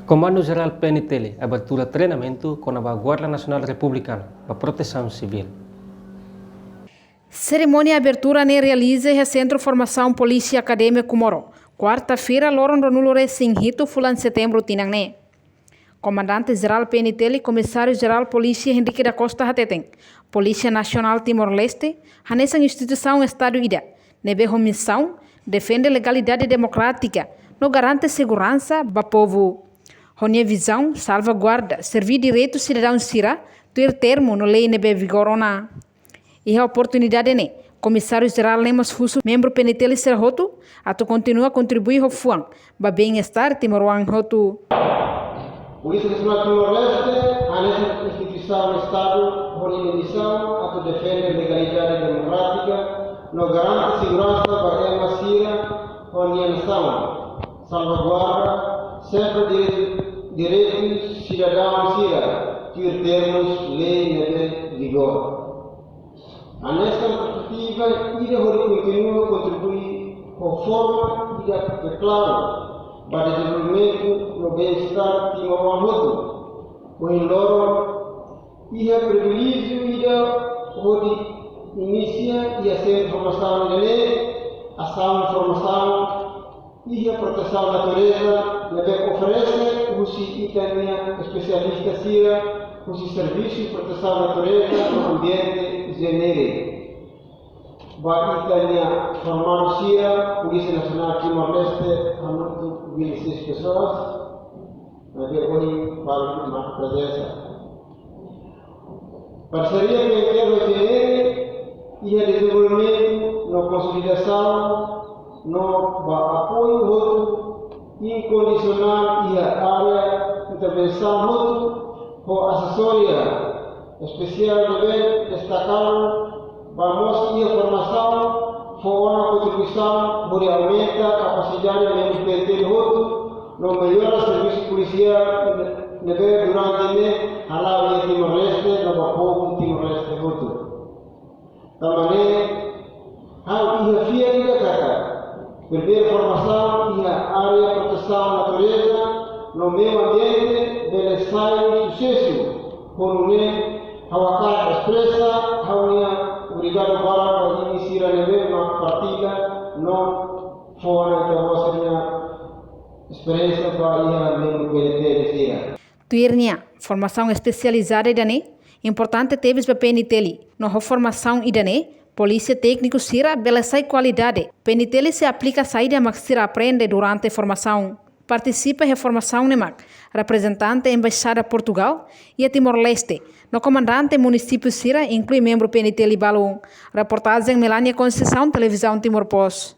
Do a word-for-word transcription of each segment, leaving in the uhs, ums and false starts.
Komandu Jerál P N T L abertura treinamentu kona-ba Guarda Nasionál Republikana ba Protesaun Sivíl. Serimónia abertura ne'e realiza iha Sentru Formasaun Polísia Akademia Comoro, kuarta-feira, loron ruanulu-resin-hitu fulan Setembru tinan ne'e. Komandante Jerál P N T L, Komisáriu Jerál Polísia Henrique da Costa hateten, Polísia Nasionál Timor-Leste hanesan instituisaun Estadu ida ne'ebé ho misaun defende legalidade demokrátika no garante seguransa ba povu. Ho nia vizaun salvaguarda, serví direitu sidadaun sira tuir termu no lei ne'ebé vigora ona. Iha oportunidade ne'e, Komisáriu Jerál ne'e mós husu membru P N T L sira hotu atu kontinua kontribui ho fuan ba bem-estar timoroan hotu. Polísia Nasionál Timor-Leste hanesan instituisaun Estadu ho nia misaun atu defende legalidade demokrátika no garante seguransa ba ema sira ho nia nasaun, salvaguarda sempre direitu, direitu sidadaun sira tuir termus lei ne'ebé vigora. Hanesan perspektiva ida hodi kontinua kontribui ho forma ida ke klaru ba dezenvolvimentu no bem-estar timoroan hotu. Ohin loron iha priviléjiu ida hodi inisia iha Sentru Formasaun ida-ne'e asaun formasaun iha protesaun natureza ne'ebé oferese husi ita-nia espesialista sira husi Servisu Protesaun Natureza no Ambiente, ZENERE. Ba ita-nia formandu sira, Polísia Nasionál Timor-Leste, hamutuk vinte e seis pessoas, ne'ebé ohin balu mak prezensa. Parseria P N T L ho ZENERE iha dezenvolvimentu no konsolidasaun no ba apoiu hotu inkondisionál iha área intervensaun hotu ho asesoria espesiál ne'ebé destakadu ba mós iha formasaun fó ona kontribuisaun hodi aumenta kapasidade membru P N T L hotu no mellora servisu polisiál ne'ebé durante ne'e hala'o iha Timor-Leste no ba povu Timor-Leste hotu. Tanba ne'e, ha'u iha fiar ida katak primeiru formasaun iha área protesaun natureza no meiu ambiente bele sai susesu. Ho nune'e, ha'u hakarak espresa ha'u-nia obrigadu barak ba imi sira ne'ebé mak partilla no fó ona ita-boot sira-nia esperiénsia ba iha membru P N T L sira. Tuir nia, formasaun espesializada ida-ne'e importante tebes ba P N T L. No ho formasaun ida-ne'e, polísia tékniku sira bele sai kualidade. P N T L sei aplika saida mak sira aprende durante formasaun. Partisipa iha formasaun ne'e mak reprezentante Embaixada Portugal iha Timor-Leste no komandante munisípiu sira, inklui membru P N T L balun. Reportajen Melania Conceição, Televizaun Timor Post.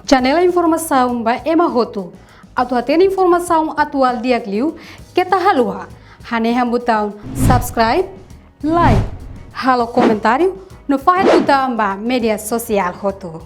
Janela informasaun ba ema hotu. Atu hatene informasaun atuál di'ak liu, keta haluha hanehan butaun subscribe, like, halo komentáriu, no fahe tutan ba média sosiál hotu.